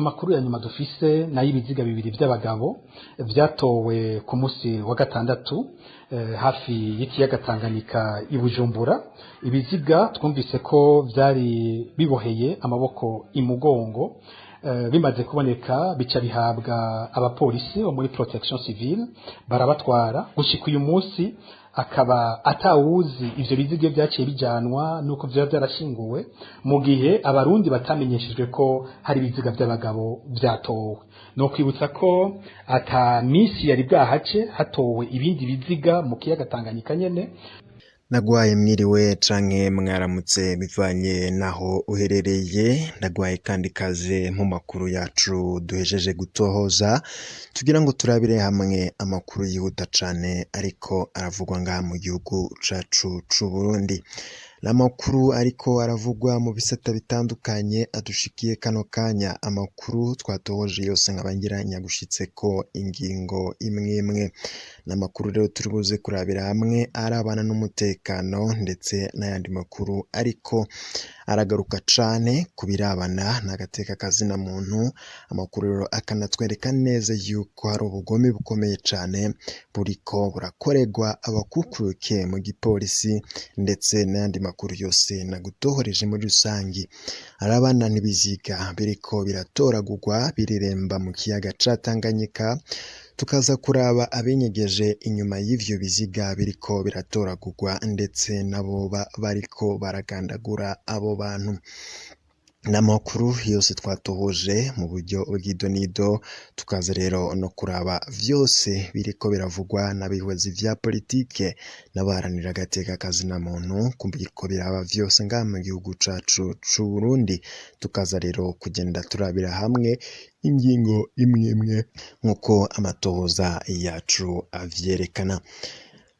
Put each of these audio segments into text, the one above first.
Amakuru ya nyuma dufise nayo ibiziga bibiri vy'abagabo vyatowe ku musi wa gatandatu hafi y'ikiyaga Tanganyika i Bujumbura. Ibiziga twumvise ko vyari biboheye amaboko imugongo. Bimaze kuboneka bica bihabwa abapolisi bo muri protection civile, barabatwara. Gushika uyu munsi akaba atawuzi ivyo biziga vyaciye bijanwa nuko vyoba vyarashinguwe, mu gihe abarundi batamenyeshejwe ko hari ibiziga vy'abagabo vyatowe. No kwibutsa ko ata misi yari bwahace hatowe ibindi biziga mu kiyaga Tanganyika nyene. Nagwaye mwiriwe canke mwaramutse bivanye naho uherereye. Ndagwaye kandi kaze mu makuru yacu duhejeje gutohoza tugira ngo turabire hamwe amakuru yihuta cane ariko aravugwa ngaha mu gihugu cacu c'u Burundi. N'amakuru ariko aravugwa mu bisata bitandukanye adushikiye kano kanya, amakuru twatohoje yose nkaba ngira nyagushitseko ingingo imwe imwe. N'amakuru rero turi buze kurabira hamwe arabana n'umutekano ndetse n'ayandi makuru ariko aragaruka cane ku birabana n'agateka kazina muntu. Amakuru rero akanatwereka neza yuko hari ubugome bukomeye cane buriko burakorerwa abakukuruke mu gipolisi, ndetse n'ayandi makuru yose nagutohoreje muri rusangi arabana n'ibiziga biriko biratoragurwa bireremba mu kiyaga ca Tanganyika. Tukaza kuraba abenyegeje inyuma y'ivyo biziga biriko biratoragurwa, ndetse nabo bariko baragandagura abo bantu. N'amakuru yose twatohoje mu buryo bw'idonido, tukaza rero no kuraba vyose biriko biravugwa n'abihwezi vya politike n'abaharanira agateka kazina muntu biriko biraba vyose ngaha mu gihugu cacu c'u Burundi. Tukaza rero kugenda turabira hamwe ingingo imwe imwe nk'uko amatohoza yacu avyerekana.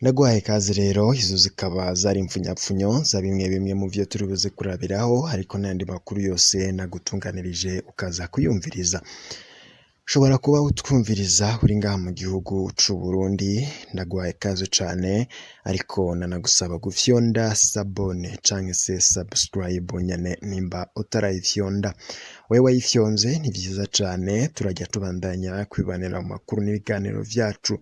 Ndaguhaye ikaze rero, izo zikaba zari impfunyapfunyo za bimwe bimwe mu vyo turi buze kurabiraho, ariko n'ayandi makuru yose nagutunganirije ukaza kuyumviriza. Ushobora kuba utwumviriza uri ngaha mu gihugu c'u Burundi, ndaguhaye ikaze cane, ariko nanagusaba gufyonda sabone canke se subscribe nyene nimba utarayifyonda. Wewe wayifyonze ni vyiza cane, turajya tubandanya kwibanira mu makuru n'ibiganiro vyacu.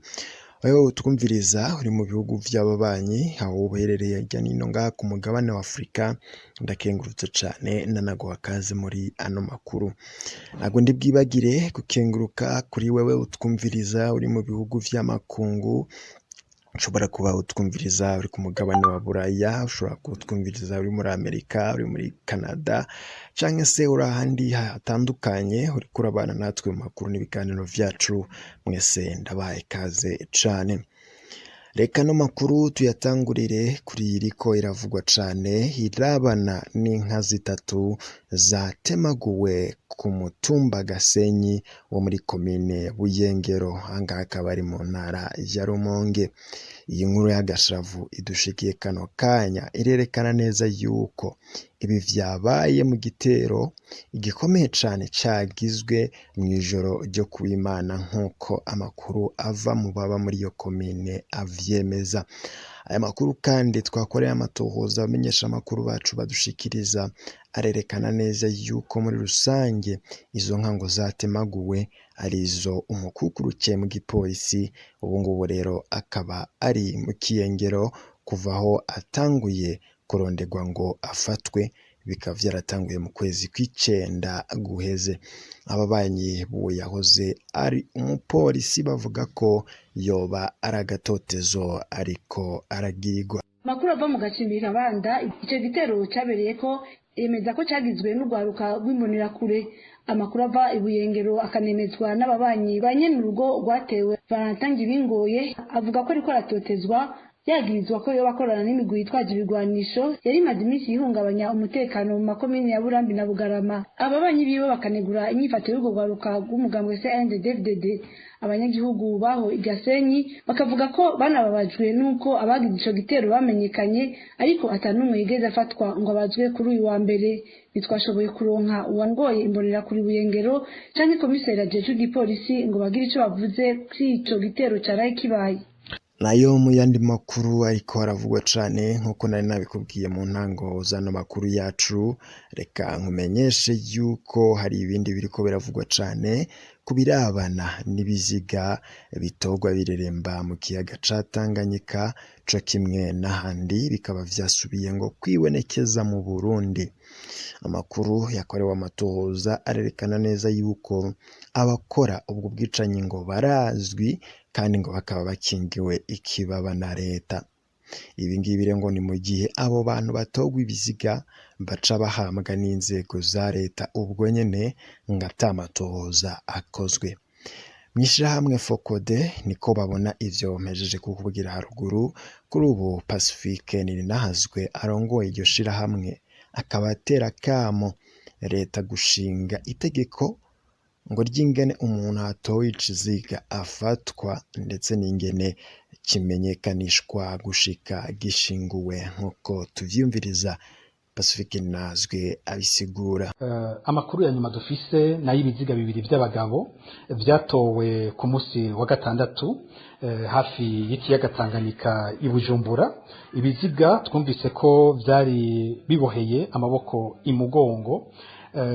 Wewe utwumviriza uri mu bihugu vy'ababanyi, aho uherereye hirya nino ngaha ku mugabane wa Afurika, ndakengurutse cane nanaguha kaze muri ano makuru. Ntabwo ndi bwibagire gukenguruka kuri wewe utwumviriza uri mu bihugu vy'amakungu. Ushobora kuba utwumviriza uri ku mugabane wa Buraya, ushobora kutwumviriza uri muri Amerika, uri muri Canada, canke se uri ahandi hatandukanye uriko urabana natwe mu makuru n'ibiganiro vyacu. Mwese ndabahaye ikaze cane. Reka no makuru tuyatangurire kuri iriko iravugwa cane irabana n'inka zitatu zatemaguwe ku mutumba Gasenyi wo muri komine Buyengero, ahangaha akaba ari mu ntara ya Rumonge. Iyi nkuru y'agashavu idushikiye kano kanya irerekana neza yuko ibi vyabaye mu gitero igikomeye cane cagizwe mw'ijoro ryo kuwimana, nk'uko amakuru ava mu baba muri iyo komine avyemeza. Aya makuru kandi twakoreye amatohoza abamenyesha amakuru bacu badushikiriza arerekana neza yuko muri rusange izo nka ngo zatemaguwe arizo umukukuruke mu gipolisi. Ubu ngubu rero akaba ari mu kiyengero kuva aho atanguye kuronderwa ngo afatwe, bikaba vyaratanguye mu kwezi kw'icenda guheze. Ababanyi b'uwo yahoze ari umupolisi bavuga ko yoba ari agatotezo ariko aragirwa. Amakuru ava mu gacimbiri Kabanda ico gitero cabereyeko yemeza ko cagizwe n'urwaruka rw'imbonerakure. Amakuru ava i Buyengero akanemezwa n'ababanyi ba nyene urugo rwatewe, Valentin Ngibingoye, avuga ko ariko aratotezwa, yagirizwa ko yoba akorana n'imigwi yitwaje ibigwanisho yari imaze iminsi ihungabanya umutekano mu makomine ya Burambi na Bugarama. Ababanyi biwe bakanegura inyifato y'urwo rwaruka rw'umugambwe CNDD-FDD. Abanyagihugu baho i Gasenyi bakavuga ko banababajwe n'uko abagize ico gitero bamenyekanye, ariko ata n'umwe yigeze afatwa ngo abazwe. Kuri uyu wa mbere ntitwashoboye kuronka uwangoye imbonerakure Buyengero canke komiseri ajejwe igipolisi ngo bagire ico bavuze kuri ico gitero caraye kibaye. Nayo mu yandi makuru ariko aravugwa cane nkuko nari nabikubwiye mu ntango zano makuru yacu, reka nkumenyeshe yuko hari ibindi biriko biravugwa cane ku birabana n'ibiziga bitorwa bireremba mu kiyaga ca Tanganyika co kimwe n'ahandi, bikaba vyasubiye ngo kwibonekeza mu Burundi. Amakuru yakorewe amatohoza arerekana neza yuko abakora ubwo bwicanyi ngo barazwi kandi ngo bakaba bakingiwe ikibaba na leta. Ibi ngibi rero ngo ni mu gihe abo bantu batorwa ibiziga baca bahambwa n'inzego za leta ubwo nyene ngo ata matohoza akozwe. Mw'ishirahamwe Fokode niko babona ivyo mpejeje kukubwira haruguru. Kuri ubu Pacifique Nininahazwe arongoye iryo shirahamwe akaba atera akamo leta gushinga itegeko ngo ry'ingene umuntu atowe ikiziga afatwa ndetse n'ingene kimenyekanishwa gushika gishinguwe, nk'uko tuvyumviriza Pacifique Nininahazwe abisigura. Amakuru ya nyuma dufise nayo ibiziga bibiri by'abagabo vyatowe ku munsi wa gatandatu hafi y'ikiyaga Tanganyika i Bujumbura. Ibiziga twumvise ko vyari biboheye amaboko imugongo,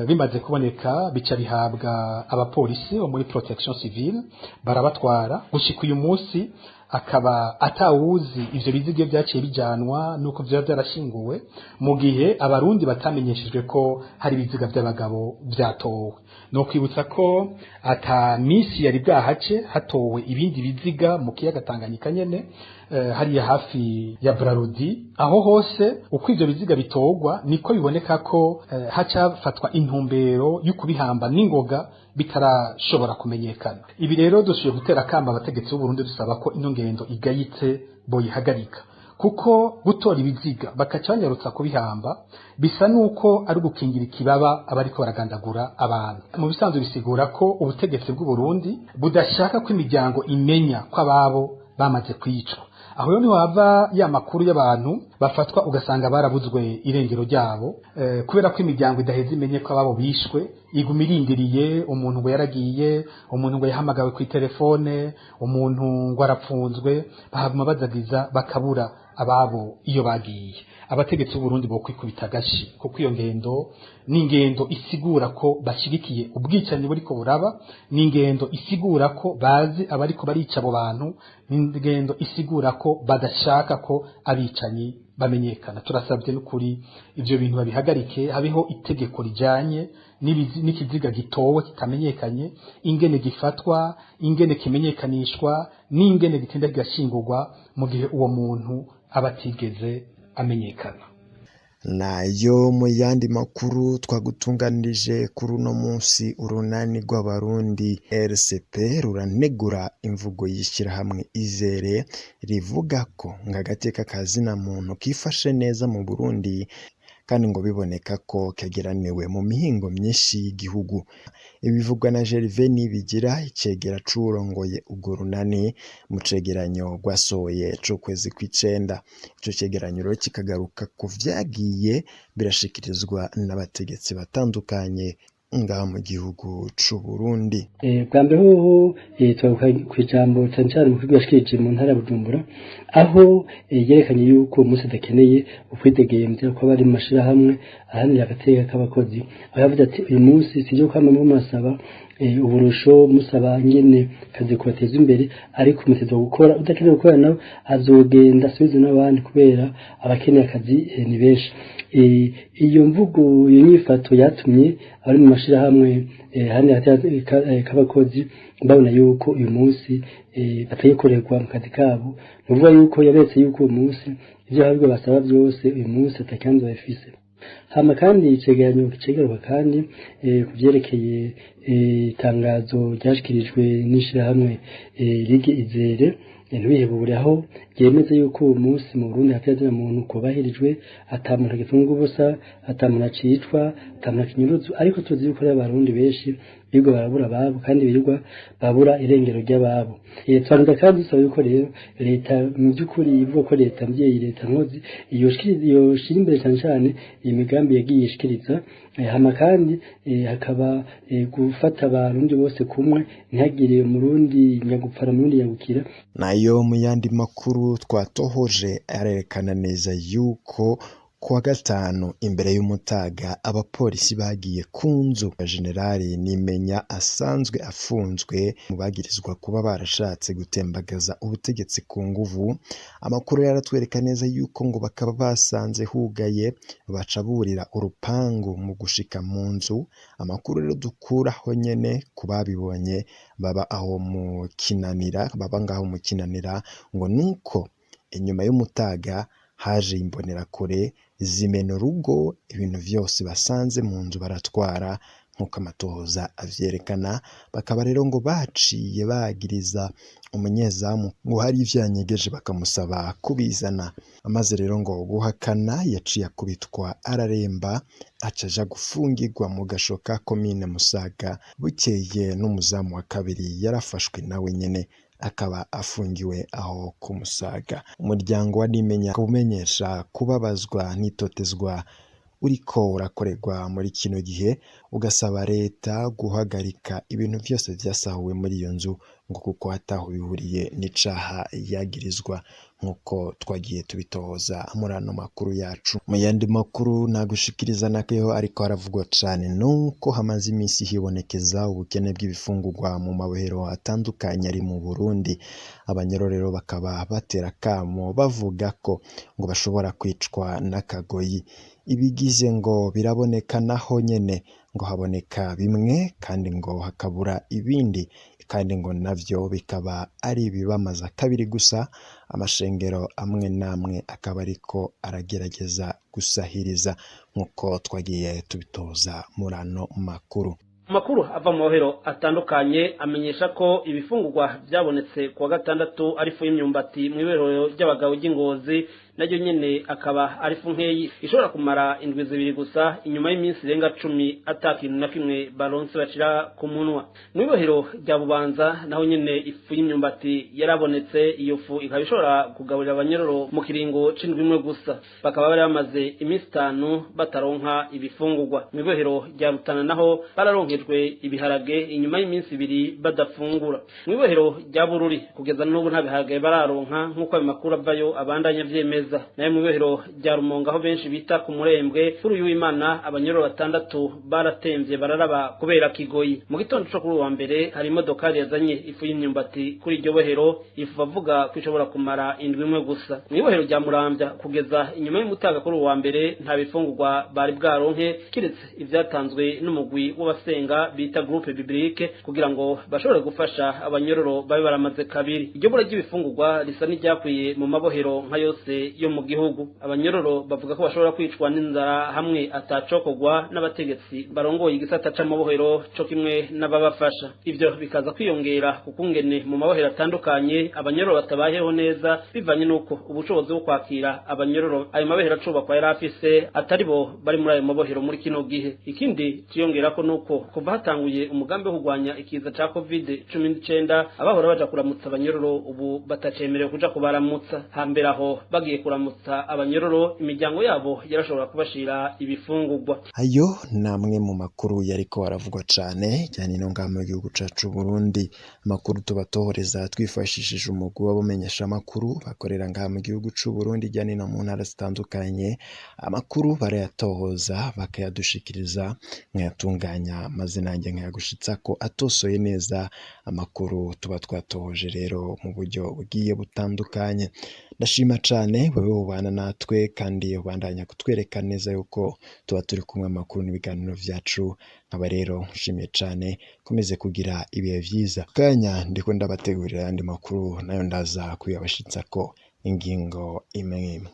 bimaze kuboneka bica bihabwa abapolisi bo muri protection civile barabatwara. Gushika uyu munsi akaba atawuzi ivyo biziga vyaciye bijanwa nuko vyoba vyarashinguwe, mu gihe abarundi batamenyeshejwe ko hari ibiziga vy'abagabo vyatowe. No kwibutsa ko ata misi yari bwahace hatowe ibindi biziga mu kiyaga Tanganyika nyene, hariya hafi ya Brarudi. Aho hose uko ivyo biziga bitogwa niko biboneka ko hacafatwa intumbero y'ukubihamba n'ingoga bitarashobora kumenyekana. Ibi rero dushoboye gutera akamba abategetsi b'u Burundi dusaba ko ino ngendo igayitse boyihagarika, kuko gutora ibiziga bakaca banyarutsa kubihamba bisa nuko ari ugukingira ikibaba abariko baragandagura abantu. Mu bisanzwe bisigura ko ubutegetsi bw'u Burundi budashaka ko imiryango imenya ko ababo bamaze kwicwa. Aho rero niho hava ya makuru y'abantu bafatwa ugasanga barabuzwe irengero ryabo, kubera ko imiryango idaheza imenye ko ababo bishwe, iguma irindiriye umuntu ngo yaragiye, umuntu ngo yahamagawe ku telefone, umuntu ngo arapfunzwe, bahaguma bazagiza bakabura ababo iyo bagiye. Abategetsi b'u Burundi bo kwikubita agashi, kuko iyo ngendo ni ingendo isigura ko bashigikiye ubwicanyi buriko buraba, ni ingendo isigura ko bazi abariko barica abo bantu, ni ingendo isigura ko badashaka ko abicanyi bamenyekana. Turasabye n'ukuri ivyo bintu babihagarike, habeho itegeko rijanye n'ikiziga gitowe kitamenyekanye, ingene gifatwa, ingene kimenyekanishwa, n'ingene gitinda kigashingurwa mu gihe uwo muntu aba atigeze amenyekana. Nayo mu yandi makuru twagutunganirije kuri uno munsi, urunani rw'abarundi RCP ruranegura imvugo y'ishyirahamwe Izere rivuga ko ngo agateka ka zina muntu kifashe neza mu Burundi, kandi ngo biboneka ko kegeraniwe mu mihingo myinshi y'igihugu. Ibivugwa na Gervais Nibigira, icegera c'uwurongoye urwo runani, mu cegeranyo rwasohoye c'ukwezi kw'icenda. Ico cegeranyo rero kikagaruka ku vyagiye birashikirizwa n'abategetsi batandukanye ngaha mu gihugu c'u Burundi. Bwa mbere hoho twavuga kw'ijambo cane cane umukuru yashikirije mu ntara ya Bujumbura, aho yerekanye yuko uwo munsi adakeneye ukwidegemvya kw'abari mu mashirahamwe aharanira agateka k'abakozi, aho yavuze ati uyu munsi sivyo kwama musaba uburusho, musaba nyene kazi kubateza imbere, ariko mutezwa gukora, udakeneye gukora nawe azogenda asubize n'abandi kubera abakeneye akazi ni benshi. Iyo mvugo, iyo nyifato yatumye abari mu mashirahamwe aharanira agateka k'abakozi babona yuko uyu munsi batagikorerwa mu kazi kabo. Ni ukuvuga yuko yaberetse yuko uyu munsi ivyo ahubwo basaba vyose uyu munsi atakibanza bafise. Hama kandi icegeranyo kicegeruka kandi ku vyerekeye itangazo ryashikirijwe n'ishirahamwe Ligue Izere ntibihebure, aho ryemeza yuko uwo munsi mu Burundi hatazina muntu kubahirijwe, ata muntu agifunga ubusa, ata muntu acicwa, ata muntu akinyuruzwa, ariko tuzi yuko ari abarundi benshi Birirwa barabura ababo kandi birirwa babura irengero ry'ababo. Twarinda kandi dusaba yuko rero leta mu by'ukuri ivuga ko leta mvyeyi, leta nkozi, yoshira imbere cyane cyane iyi migambi yagiye ishikiriza. Hama kandi hakaba gufata abarundi bose kumwe, ntihagire umurundi nyagupfara, umurundi nyagukira. Nayo mu yandi makuru twatohoje arerekana neza yuko kuwa gatanu imbere y'umutaga abapolisi bagiye ku nzu ya Generali Nimenya asanzwe afunzwe mu bagirizwa kuba barashatse gutembagaza ubutegetsi ku nguvu. Amakuru yaratwereka neza yuko ngo bakaba basanze hugaye, baca burira urupangu mu gushika mu nzu. Amakuru rero dukuraho nyene ku babibonye baba aho mu Kinanira, baba ngaho mu Kinanira, ngo nuko inyuma y'umutaga haje imbonerakure zimena urugo, ibintu vyose basanze mu nzu baratwara, nk'uko amatohoza avyerekana. Bakaba rero ngo baciye bagiriza umunyezamu ngo hari ivyo yanyegeje, bakamusaba kubizana. Amaze rero ngo guhakana, yaciye akubitwa araremba, aca aja gufungirwa mu gasho ka komine Musaga. Bukeye n'umuzamu wa kabiri yarafashwe, nawe nyene akaba afungiwe aho ku Musaga. Umuryango wa Nimenya kumenyesha kubabazwa n'itotezwa uriko urakorerwa muri kino gihe, ugasaba leta guhagarika ibintu vyose vyasahuwe muri iyo nzu, ngo kuko ataho bihuriye n'icaha yagirizwa, nk'uko twagiye tubitohoza muri ano makuru yacu. Mu yandi makuru nagushikiriza nakeho ariko haravugwa cane nuko hamaze iminsi hibonekeza ubukene bw'ibifungurwa mu mabohero atandukanye ari mu Burundi. Abanyororero bakaba batera akamo bavuga ko ngo bashobora kwicwa n'akagoyi. Ibigize ngo biraboneka naho nyene ngo haboneka bimwe kandi ngo hakabura ibindi, kandi ngo navyo bikaba ari ibibamaza kabiri gusa. Amashengero amwe n'amwe akaba ariko aragerageza gusahiriza, nk'uko twagiye tubitoza muri ano makuru. Amakuru ava mu mabohero atandukanye amenyesha ko ibifungurwa byabonetse kuwa gatandatu ari ifu y'imyumbati mu ibohero ry'abagabo ry'Ingozi, naryo nyene akaba ari ifu nkeyi ishobora kumara indwi 2 gusa, inyuma y'iminsi irenga 10 ata kintu na kimwe baronse bashira ku munwa. Mu ibohero rya Bubanza naho nyene ifu y'imyumbati yarabonetse, iyo fu ikaba ishobora kugaburira abanyororo mu kiringo c'indwi imwe gusa, bakaba bari bamaze iminsi 5 bataronka ibifungurwa. Mu ibohero rya Rutana naho bararonkejwe ibiharage inyuma y'iminsi 2 badafungura. Mu ibohero rya Bururi kugeza n'ubu nta biharage bararonka, nk'uko ayo makuru avayo abandanya avyemeza. Nayo mu ibohero rya Rumonge, aho benshi bita ku Murembwe, kuri uyu w'Imana abanyororo 6 baratemvye bararaba kubera kigoyi. Mu gitondo co kuri uwa mbere hari imodokari yazanye ifu y'imyumbati kuri iryo bohero, ifu bavuga ko ishobora kumara indwi imwe gusa. Mu ibohero rya Muramvya kugeza inyuma y'umutaga kuri uwa mbere nta bifungurwa bari bwaronke, kiretse ivyatanzwe n'umugwi w'abasenga bita groupe biblique, kugira ngo bashobore gufasha abanyororo babe baramaze kabiri. Iryo bura ry'ibifungurwa risa n'iryakwiye mu mabohero nka yose yo mu gihugu. Abanyororo bavuga ko bashobora kwicwa n'inzara hamwe atacokogwa n'abategetsi barongoye igisata c'amabohero co kimwe n'ababafasha. Ivyo bikaza kwiyongera kukungene mu mabohero atandukanye abanyororo batabayeho neza, bivanye n'uko ubushobozi bwo kwakira abanyororo ayo mabohero acubakwa yari afise atari bo bari muri ayo mabohero muri kino gihe. Ikindi ciyongerako nuko kuva hatanguye umugambi wo kurwanya ikiza ca COVID-19, abahora baja kuramutsa abanyororo ubu batacemerewe kuja kubaramutsa. Hambere aho bagiye kuramutsa abanyororo, imiryango yabo yarashobora kubashira ibifungurwa. Ayo namwe mu makuru yariko aravugwa cane cyane no ngaha mu gihugu cacu Burundi. Amakuru tubatohoreza twifashishije umugwi w'abamenyesha amakuru bakorera ngaha mu gihugu c'u Burundi cyane no mu ntara zitandukanye. Amakuru barayatohoza bakayadushikiriza, nkayatunganya maze nanjye nkayagushitsa ko atosoye neza. Amakuru tuba twatohoje rero mu buryo bugiye butandukanye. Ndashima cane wewe ubana natwe kandi ubandanya kutwereka neza yuko tuba turi kumwe amakuru n'ibiganiro vyacu. Nkaba rero nshimiye cane, komeze kugira ibihe vyiza. Kanya ndiko ndabategurira ayandi makuru, nayo ndaza kuyabashitsa ko ingingo imwe imwe.